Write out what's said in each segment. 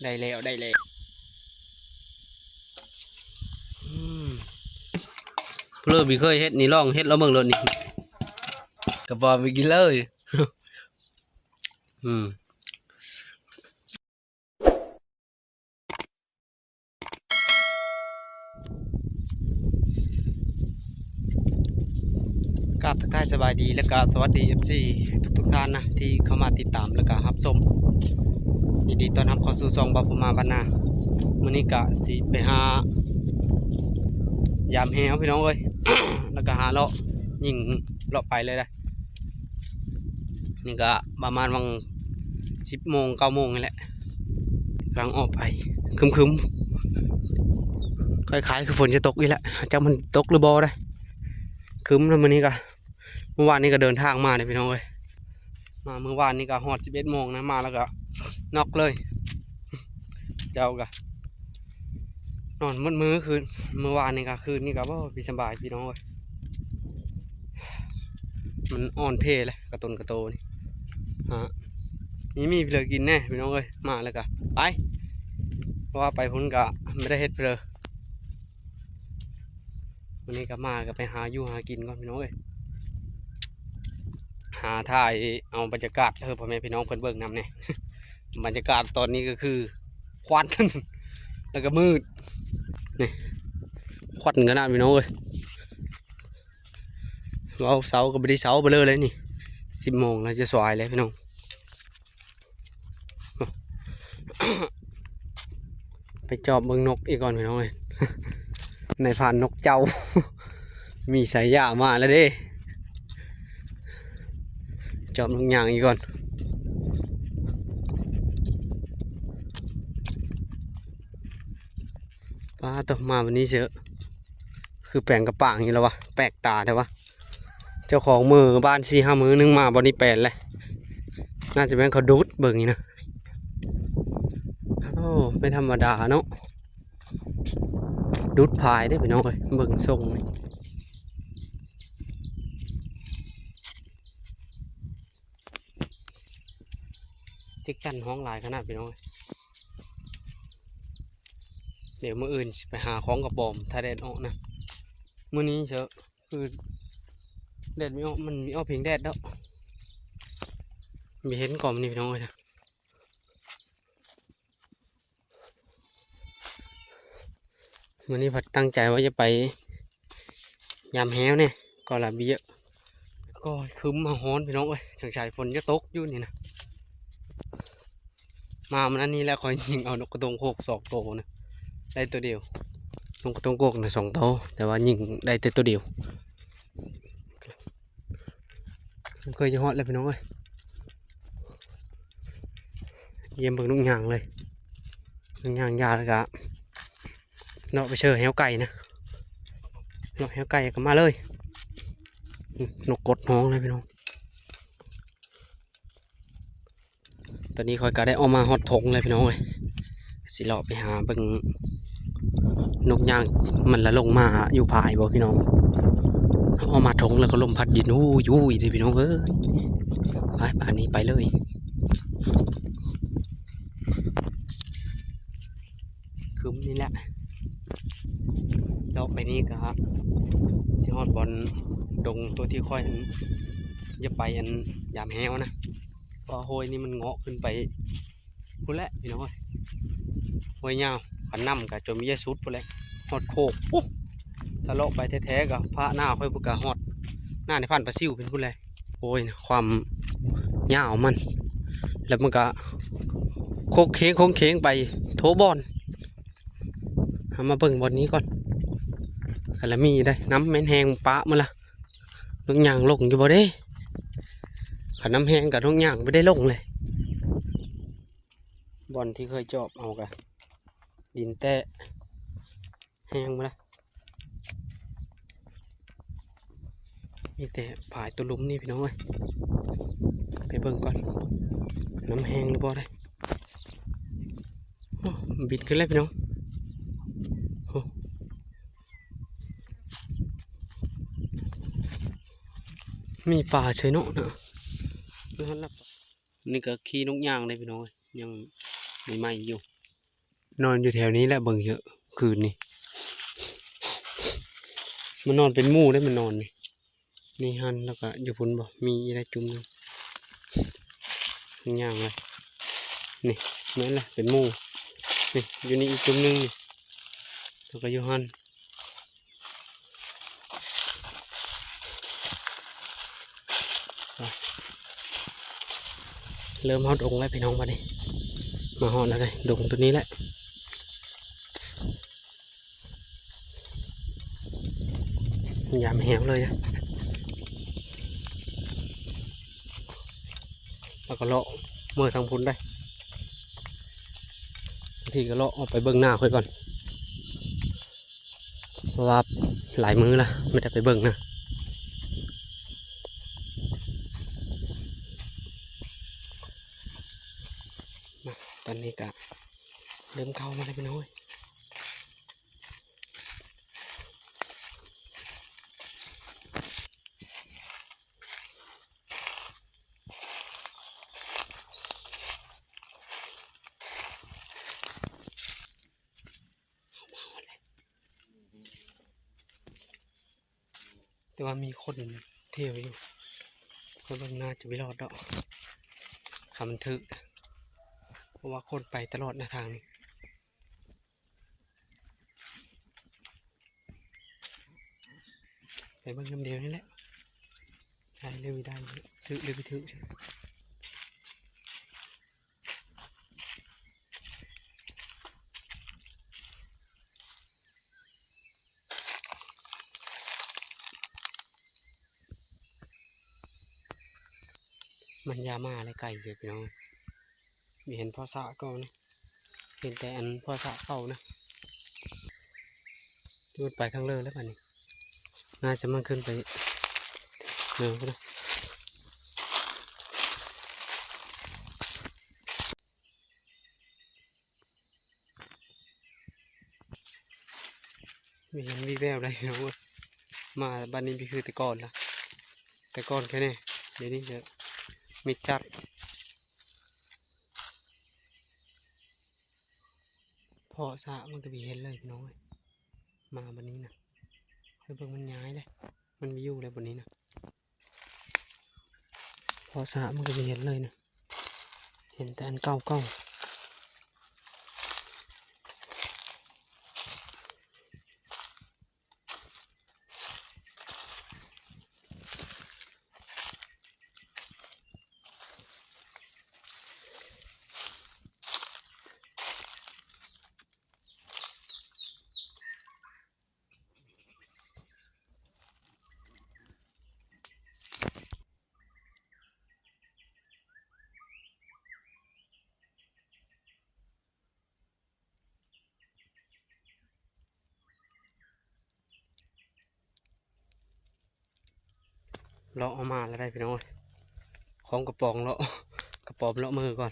ໄດ້ແລ້ວ ໄດ້ແລ້ວ. ອືມ ຜູ້ເລີບໍ່ເຄີຍເຮັດນີ້ ລອງເຮັດລອງເບິ່ງໂລດນີ້ ກະບອກໄປກິນເລີຍ. ອືມ ກາບທັກທາຍສະບາຍດີ ແລະກະສະຫວັດດີ ເອັຟຊີ ທຸກໆທ່ານນະ ທີ່ເຂົ້າມາຕິດຕາມ ແລະກະຮັບຊົມ. ຍິນດີຕ້ອນຮັບເຂົ້າສູ່ຊ່ອງບ່າວພູມາບ້ານນາ. ມື້ນີ້ກະຊິໄປຫາຢາມແຮ້ວພີ່ນ້ອງເອີຍ ແລະກະຫາເລາະຍິງເລາະໄປເລີຍນະ. ນີ້ກະປະມານຫວ່າງສິບໂມງ ເກົ້າໂມງນີ້ແຫຼະ ກຳລັງອອກໄປ. ຄຶ້ມໆ ຄ້າຍໆຄືຝົນຈະຕົກອີກແຫຼະ ຈັກມັນຕົກຫຼືບໍ່ເດ້. ຄຶ້ມແລ້ວມື້ນີ້ກະ ມື້ວານນີ້ກະເດີນທາງມາເດ້ພີ່ນ້ອງເອີຍ. ມາມື້ວານນີ້ກະຮອດສິບເອັດໂມງນະ ມາແລ້ວກະນັອກເລີຍ. ເຈົ້າກະນອນໝົດມື້ຄືນ ມື້ວານນີ້ກະ ຄືນນີ້ກະບໍ່ມີສະບາຍພີ່ນ້ອງເອີຍ. ມັນອ່ອນເພແຫຼະ ກະຕົນກະໂຕນີ້ ຫາມີ ມີເຜີກິນແດ່ພີ່ນ້ອງເອີຍ. ມາແລ້ວກະໄປ ເພາະວ່າໄປພຸ້ນກະບໍ່ໄດ້ເຮັດເຜີ. ມື້ນີ້ກະມາກະໄປຫາຢູ່ຫາກິນກ່ອນພີ່ນ້ອງເອີຍ. ຫາຖ່າຍເອົາບັນຍາກາດໃຫ້ພໍ່ແມ່ພີ່ນ້ອງເພິ່ນເບິ່ງນຳແດ່. ບັນຍາກາດຕອນນີ້ກະຄືຄວັນ ແລ້ວກະມືດ ນີ້ ຄວັນຂະໜາດພີ່ນ້ອງເອີຍ. ເວົ້າເຊົາກະບໍ່ໄດ້ເຊົາໄປເລີຍເລີຍນີ້ ສິບໂມງແລ້ວ ຈະສວາຍແລ້ວພີ່ນ້ອງ. ໄປຈອບເບິ່ງນົກອີກກ່ອນພີ່ນ້ອງເອີຍ. ນາຍພານນົກເຈົ້າ ມີສາຍຢາມາແລ້ວເດ້. ຈອບນົກຍາງອີກກ່ອນ. ປາດໂທ້ ມາບາດນີ້ເຊີ ຄືແປງກະປາງຢູ່ແລ້ວວະ ແປກຕາແທ້ວະ. ເຈົ້າຂອງມື້ບ້ານສີ່ຫ້າມື້ໜຶ່ງມາບ່ອນນີ້ແປນແຫຼະ ໜ້າຈະແມ່ນເຂົາດູດເບິ່ງນີ້ນະ. ໂອ້ ບໍ່ທຳມະດາເນາະ ດູດພາຍເດ້ພີ່ນ້ອງເອີຍ ເບິ່ງຊົງນີ້. ຈັກຈັ່ນຮ້ອງຫຼາຍຂະໜາດພີ່ນ້ອງ. ດຽວມື້ອື່ນຊິໄປຫາຂອງກະປອມ ຖ້າແດດອອກນະ. ມື້ນີ້ເຊີ ຄືແດດມີອອກ ມັນມີອອກພຽງແດດດອກ. ມີເຫັນກ່ອນມື້ນີ້ພີ່ນ້ອງເອີຍນະ. ມື້ນີ້ພັດຕັ້ງໃຈວ່າຈະໄປຢາມແຮ້ວແດ່ ກໍລະເບຍ ກໍຄຶ້ມມາຮ້ອນພີ່ນ້ອງເອີຍ ຈັ່ງໃສຝົນຈະຕົກຢູ່ນີ້ນະ. ມາມື້ນັ້ນນີ້ແຫຼະ ຂ້ອຍຍິງເອົານົກກະຕົງໂຄກສອງໂຕນະ ໄດ້ໂຕດຽວ. ນົກກະຕົງໂຄກນະສອງໂຕ ແຕ່ວ່າຍິງໄດ້ແຕ່ໂຕດຽວ. ເຄີຍຈະຮອດແລ້ວພີ່ນ້ອງເອີຍ. ຢ້ຽມເບິ່ງນົກຍາງເລີຍ ນົກຍາງຢາ ແລ້ວກະເລາະໄປເຊີແຮ້ວໄກ່ນະ ເລາະແຮ້ວໄກ່ກະມາເລີຍ. ອືມ ນົກກົດຮ້ອງເລີຍພີ່ນ້ອງ. ຕອນນີ້ຂ້ອຍກະໄດ້ອອກມາຮອດທົ່ງແລ້ວພີ່ນ້ອງເອີຍ ຊິເລາະໄປຫາເບິ່ງນົກຍາງ ມັນລະລົງມາຢູ່ພາຍບໍ່ພີ່ນ້ອງ. ອອກມາທົ່ງແລ້ວກະລົມພັດເຢັນ ອູ້ຍໆ ເດ້ພີ່ນ້ອງເອີຍ. ໄປ ບາດນີ້ໄປເລີຍ. ຄຶ້ມນີ້ແຫຼະ ເລາະໄປນີ້ກະຊິຮອດບ່ອນດົງໂຕທີ່ຂ້ອຍ ອັນ ຈະໄປ ອັນ ຢາມແຮ້ວນະ ເພາະວ່າຫ້ວຍນີ້ມັນເງາະຂຶ້ນໄປພຸ້ນແຫຼະພີ່ນ້ອງເອີຍ. ຫ້ວຍຍາວ ຄັນນ້ຳກະຈົນບໍ່ຢາກສຸດພຸ້ນແຫຼະ ຮອດໂຄກພຸ້ນ. ຖ້າເລາະໄປແທ້ໆກະພາກໜ້າຂ້ອຍພຸ້ນກະຮອດ ໜ້າໃນພັນປາຊິວເປັນພຸ້ນແຫຼະ. ໂອ້ຍ ຄວາມຍາວມັນ ແລ້ວມັນກະໂຄກເຄງໂຄງເຄງໄປໂທບ່ອນ. ເຮົາມາເບິ່ງບ່ອນນີ້ກ່ອນ ກະລະມີໄດ໋ ນ້ຳແມ່ນແຫ້ງປະໝົດລະ ນົກຍາງລົງຢູ່ບໍ່ເດ້. ຄັນນ້ຳແຫ້ງກະນົກຍາງບໍ່ໄດ້ລົງເລີຍ. ບ່ອນທີ່ເຄີຍຈອບເອົາກະດິນແຕະແຫ້ງໝົດລະ ມີແຕ່ພາຍໂຕລຸ່ມນີ້ພີ່ນ້ອງເອີຍ. ໄປເບິ່ງກ່ອນ ນ້ຳແຫ້ງຫຼືບໍ່ໄດ໋. ໂອ້ ບິນຂຶ້ນແລ້ວພີ່ນ້ອງ. ໂອ້ ມີປາເຊີຍເນາະນະ. ນີ້ກະຂີ້ນົກຍາງເດ້ພີ່ນ້ອງເອີຍ ຍັງໃໝ່ໆຢູ່. ນອນຢູ່ແຖວນີ້ແຫຼະ ເບິ່ງເຖາະ ຄືນນີ້ ມັນນອນເປັນໝູ່ເດ້ ມັນນອນນີ້ ນີ້ຫັ້ນ ແລ້ວກະຢູ່ພຸ້ນບໍ່ ມີອີກແຫຼະຈຸ່ມໜຶ່ງ ມັນຍ່າງໄປ ນີ້ ແມ່ນແຫຼະ ເປັນໝູ່ ນີ້ ຢູ່ນີ້ອີກຈຸ່ມໜຶ່ງນີ້ ແລ້ວກະຢູ່ຫັ້ນ. ເລີ່ມຮອດດົງແລ້ວພີ່ນ້ອງ ບັດນີ້ ມາຮອດແລ້ວເດ້ ດົງໂຕນີ້ແຫຼະ ຍາມແຮງເລີຍນະ ແລ້ວກໍເລາະເມືອທາງພຸ້ນໄດ້ ບາງທີກໍເລາະອອກໄປເບິ່ງນາຂ້ອຍກ່ອນ ເພາະວ່າຫຼາຍມື້ລະ ບໍ່ໄດ້ໄປເບິ່ງນາ ມາ ຕອນນີ້ກະເລີ່ມເຂົ້າມາແລ້ວພີ່ນ້ອງເອີຍ. ແຕ່ວ່າມີຄົນທ່ຽວຢູ່ ຂ້ອຍເບິ່ງໜ້າຈະບໍ່ລອດດອກ ຄັນມັນຖືກ ເພາະວ່າຄົນໄປຕະຫຼອດນະທາງນີ້ ໄປເບິ່ງນຳດຽວນີ້ແຫຼະ ໄດ້ຫຼືບໍ່ໄດ້ ຖືກຫຼືບໍ່ຖືກ. ມັນຢ່າມາແລ້ວ ໄກເດີພີ່ນ້ອງ ມີເຫັນພໍສະເກົ່ານະ ເຫັນແຕ່ອັນພໍສະເກົ່ານະ ມັນໄປທາງເລີແລ້ວບັດນີ້ ໜ້າຈະມັນຂຶ້ນໄປເລີພຸ້ນນະ. ມີເຫັນມີແວວໄດ໋ພີ່ນ້ອງເອີຍ ມາບັດນີ້ບໍ່ຄືແຕ່ກ່ອນລະ ແຕ່ກ່ອນແຄ່ນີ້ ດຽວນີ້ເດີ ມິດຈັດ ພໍສະມັນກໍບໍ່ເຫັນເລີຍພີ່ນ້ອງເອີຍ ມາບັດນີ້ນະ ໄປເບິ່ງມັນຍ້າຍເດ້ ມັນບໍ່ຢູ່ແລ້ວບັດນີ້ນະ. ພໍສະມັນກໍບໍ່ເຫັນເລີຍນະ ເຫັນແຕ່ອັນເກົ່າໆ. ເລາະເອົາມາແລ້ວໄດ໋ພີ່ນ້ອງເອີຍ ຂອງກະປອມເລາະ ກະປອມເລາະມືກ່ອນ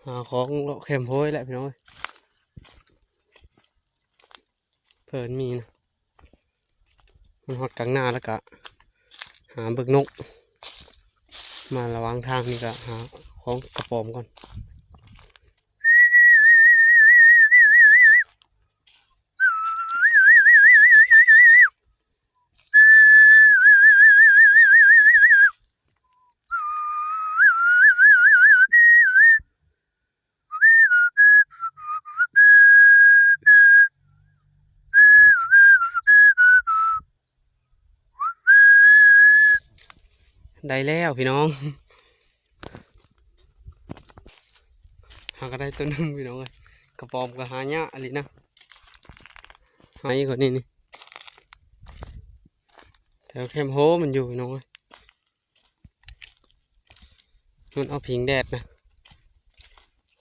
ຫາຂອງເລາະແຄມໂພຍແຫຼະພີ່ນ້ອງເອີຍ ເພິ່ນມີນະ ມັນຮອດກາງນາແລ້ວກະຫາເບິ່ງນົກ ມາລະຫວ່າງທາງນີ້ກະຫາຂອງກະປອມກ່ອນ. ໄດ້ແລ້ວພີ່ນ້ອງ ຫາກໍໄດ້ໂຕໜຶ່ງພີ່ນ້ອງເອີຍ ກະປອມກໍຫາຍາກອີ່ຫຼີນະ ຫາຍກວ່ານີ້ນີ້ ແຖວແຄມໂຮມັນຢູ່ພີ່ນ້ອງເອີຍ ມັນເອົາພິງແດດນະ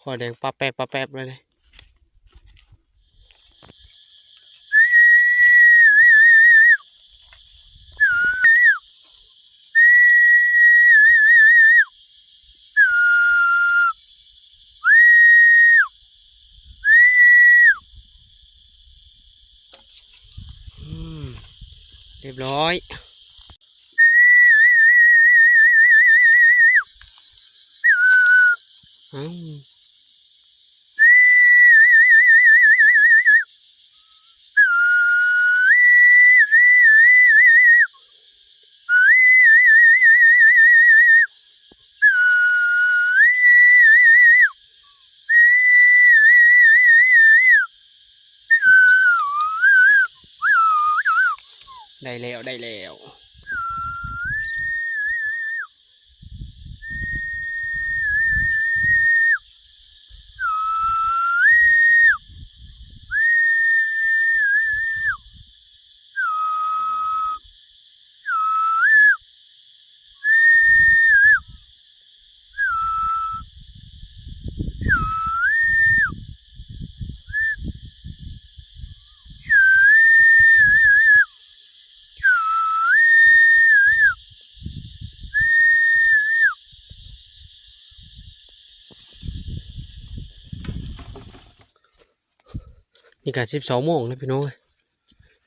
ຄໍແດງປາແປບປາແປບເລີຍເດ້. ອືມ ຮຽບຮ້ອຍ. ອ້າວ ໄດ້ແລ້ວ ໄດ້ແລ້ວ. ນີ້ກະສິບສອງໂມງແລ້ວພີ່ນ້ອງເອີຍ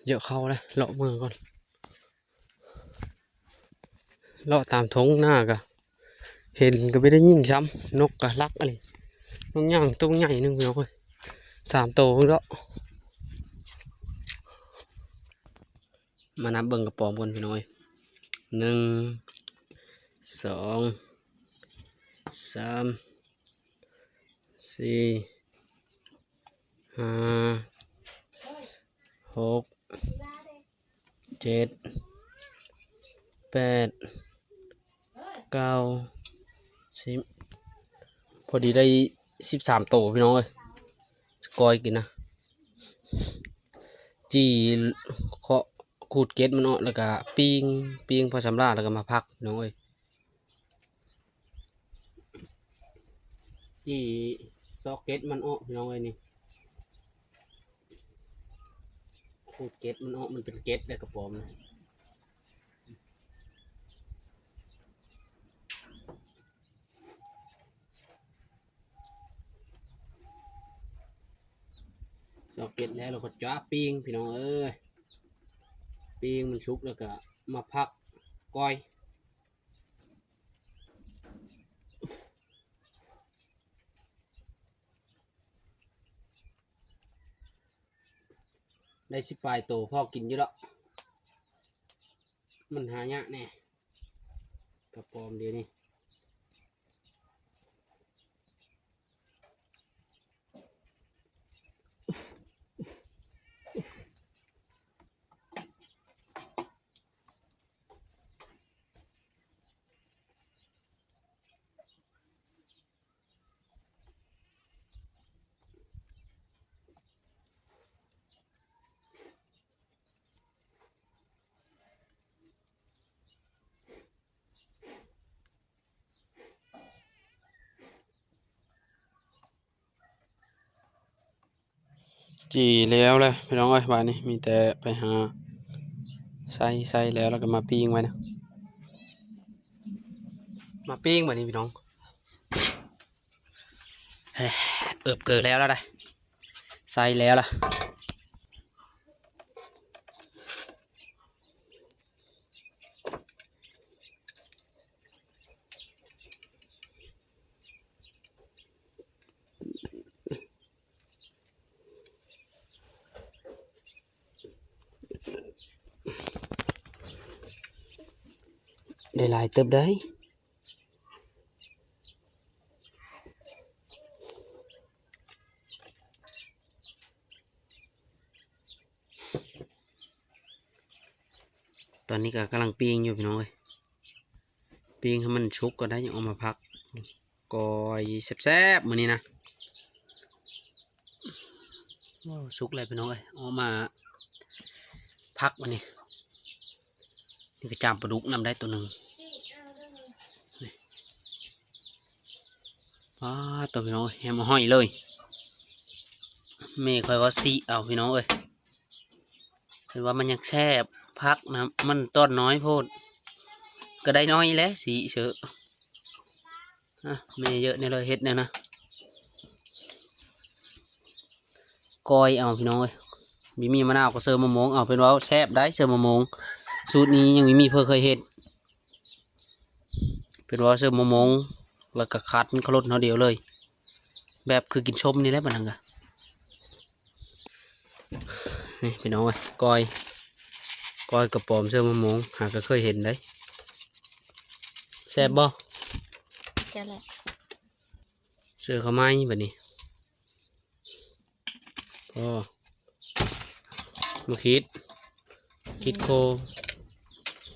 ເຍາະເຂົ້າແລ້ວ ເລາະເມືອກ່ອນ. ເລາະຕາມທົ່ງນາກະເຫັນ ກະບໍ່ໄດ້ຍິງຊ້ຳ ນົກກະລັກອີ່ຫຼີ ນົກຍາງໂຕໃຫຍ່ໜຶ່ງພີ່ນ້ອງເອີຍ ສາມໂຕເດາະ. ມານັບເບິ່ງກະປອມກ່ອນພີ່ນ້ອງເອີຍ ໜຶ່ງ ສອງ ສາມ ສີ່ ຫ້າ ຫົກ ເຈັດ ແປດ ເກົ້າ ສິບ ພໍດີໄດ້ສິບສາມໂຕພີ່ນ້ອງເອີຍ ສະກອຍກິນນະ. ຈີ່ເຄາະ ຂູດເກັດມັນອອກ ແລ້ວກະປີ້ງ ປີ້ງພໍສຳລານ ແລ້ວກະມາພັກພີ່ນ້ອງເອີຍ. ຈີ່ຊອກເກັດມັນອອກພີ່ນ້ອງເອີຍນີ້ ຂູດເກັດມັນອອກ ມັນເປັນເກັດແລ້ວກະປອມນະ. ຊອກເກັດແລ້ວ ແລ້ວກະຈະປີ້ງພີ່ນ້ອງເອີຍ ປີ້ງມັນສຸກ ແລ້ວກະມາພັກກອຍ. ໄດ້ສິບປາຍໂຕ ພໍກິນຢູ່ດອກ ມັນຫາຍາກແດ່ ກະປອມດຽວນີ້. ຈີ່ແລ້ວແຫຼະພີ່ນ້ອງເອີຍ ບາດນີ້ມີແຕ່ໄປຫາໃສ່ ໃສ່ແລ້ວ ແລ້ວກະມາປີ້ງໄວ້ນະ ມາປີ້ງບາດນີ້ພີ່ນ້ອງ. ເອີບເກີແລ້ວລະ ໃສ່ແລ້ວລະ. ໄດ້ຫຼາຍເຕີບໄດ໋. ຕອນນີ້ກະກຳລັງປີ້ງຢູ່ພີ່ນ້ອງເອີຍ ປີ້ງໃຫ້ມັນສຸກກ່ອນໄດ໋ ຍັງເອົາມາພັກ ກອຍແຊບໆມື້ນີ້ນະ. ໂອ້ ສຸກແລ້ວພີ່ນ້ອງເອີຍ ເອົາມາພັກບາດນີ້. ນີ້ກະຈາມປາດຸກນຳໄດ້ໂຕໜຶ່ງ. ປາດໂຕພີ່ນ້ອງເອີຍ ແຮມເອົາຫອຍເລີຍ. ແມ່ຂ້ອຍວ່າຊິເອົາພີ່ນ້ອງເອີຍ ເພິ່ນວ່າມັນຍັງແຊບ ຜັກນະ ມັນຕອນນ້ອຍໂພດ ກະໄດ້ໜ້ອຍແຫຼະ ຊິເຊີ. ອະ ແມ່ເຢີະແນວເລີຍ ເຮັດແນວນະ ກ້ອຍເອົາພີ່ນ້ອງເອີຍ. ມີໝີ່ມະນາວກະເສີມມະມ່ວງເອົາ ເພິ່ນເວົ້າແຊບໄດ໋ ເສີມມະມ່ວງ. ສູດນີ້ຍັງບໍ່ມີໃຜເຄີຍເຮັດ ເພິ່ນເວົ້າເສີມມະມ່ວງ ແລ້ວກະຂັດມັນຂະລົດເຮົາດຽວເລີຍ. ແບບຄືກິນສົ້ມນີ້ແຫຼະ ບາດນັ້ນກະ ນີ້ພີ່ນ້ອງເອີຍ ກ້ອຍ ກ້ອຍກະປອມເສີມະມ່ວງ ຫາກະເຄີຍເຫັນໄດ໋ ແຊບບໍ່? ແຊບແຫຼະ ເສີເຂົ້າໃໝ່ບາດນີ້ ໂອ້ ມາຄິດ ຄິດໂຄ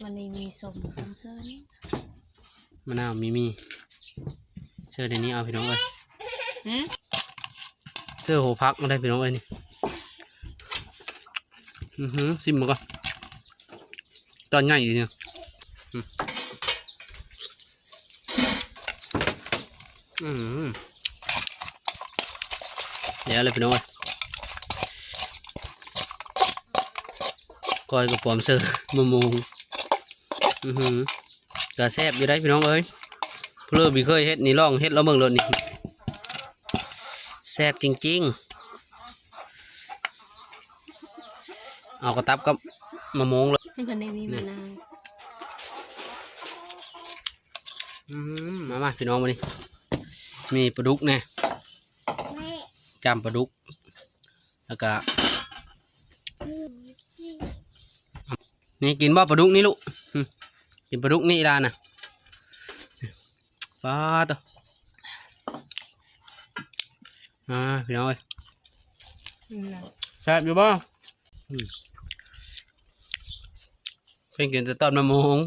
ມັນນີ້ມີສົ້ມຕ້ອງເສີນີ້ ມະນາວມີ ມີ ເສີໃນນີ້ເອົາພີ່ນ້ອງເອີຍ ຫື ເສີຫົວຜັກມາໄດ້ພີ່ນ້ອງເອີຍນີ້ ອືຫື ຊິມເບິ່ງກ່ອນ ຕອນໃຫຍ່ຢູ່ນີ້ ອື ອື ແລ້ວແຫຼະພີ່ນ້ອງເອີຍ ກ້ອຍກະປອມເສີມະມ່ວງ ອືຫື ກະແຊບຢູ່ໄດ໋ພີ່ນ້ອງເອີຍ ຜູ້ເລີບໍ່ເຄີຍເຮັດນີ້ ລອງເຮັດລອງເບິ່ງໂລດນີ້ ແຊບຈິງໆ ເອົາກະຕັບກັບມະມ່ວງເລີຍ ມັນກໍໄດ້ມີມະນາວ ອື ມາໆ ພີ່ນ້ອງ ບາດນີ້ ມີປາດຸກແດ່ ຈ້ຳປາດຸກ ແລ້ວກະ ນີ້ກິນບໍ່ປາດຸກນີ້ລູກ ຫຶ ກິນປາດຸກນີ້ອີ່ຫຼ້ານະ ປາດໂທ້ ອ່າ ພີ່ນ້ອງເອີຍ ອືມ ແຊບຢູ່ບໍ່? ອືມ ເພິ່ນກິນແຕ່ຕອນມະມ່ວງ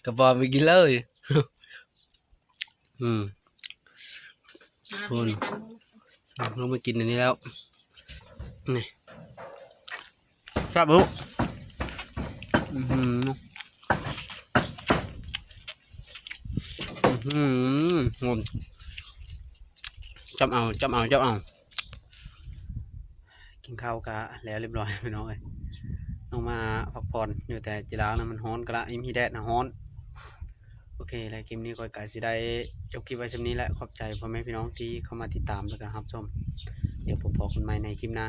ກະບໍ່ໄປກິນເລີຍ ອືມ ພຸ້ນ ລົງມາກິນອັນນີ້ແລ້ວ ນີ້ ແຊບບໍ່? ອືຫື ອືຫື ໂຫ ຈັບເອົາ ຈັບເອົາ ຈັບເອົາ ກິນເຂົ້າກະແລ້ວຮຽບຮ້ອຍພີ່ນ້ອງເອີຍ ລົງມາພັກຜ່ອນ ຢູ່ແຕ່ຈີລາວນະ ມັນຮ້ອນກະລະ ອີ່ມຮີແດດນະຮ້ອນ. ໂອເຄ ແລະ ຄລິບນີ້ຂ້ອຍກະຊິໄດ້ຈົບຄລິບໄວ້ຊ່ຳນີ້ແຫຼະ ຂອບໃຈພໍ່ແມ່ພີ່ນ້ອງທີ່ເຂົ້າມາຕິດຕາມ ແລະ ກະຮັບຊົມ ດຽວພົບພໍ້ກັນໃໝ່ໃນຄລິບໜ້າ.